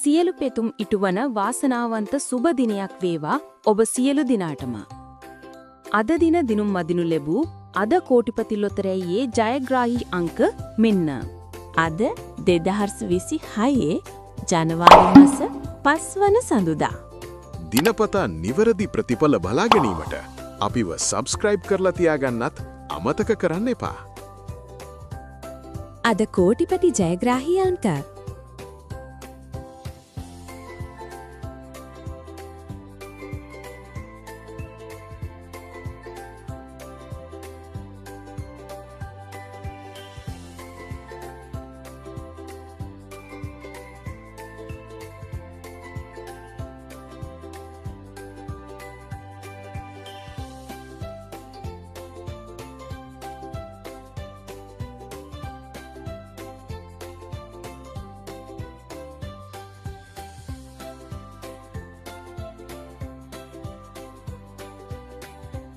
සියලු පෙතුම් ඉටුවන වාසනාවන්ත සුබ දිනයක් වේවා ඔබ සියලු දිනාටම. අද දින දිනුම් මදිනු ලැබූ අද කෝටිපති ලොතරැයියේ ජයග්‍රාහී අංක මෙන්න. අද 2026 ජනවාරි මාස 5 වන සඳුදා. දිනපතා නිවැරදි ප්‍රතිඵල බලා ගැනීමට අපිව සබ්ස්ක්‍රයිබ් කරලා තියාගන්නත් අමතක කරන්න එපා. අද කෝටිපති ජයග්‍රාහී අංක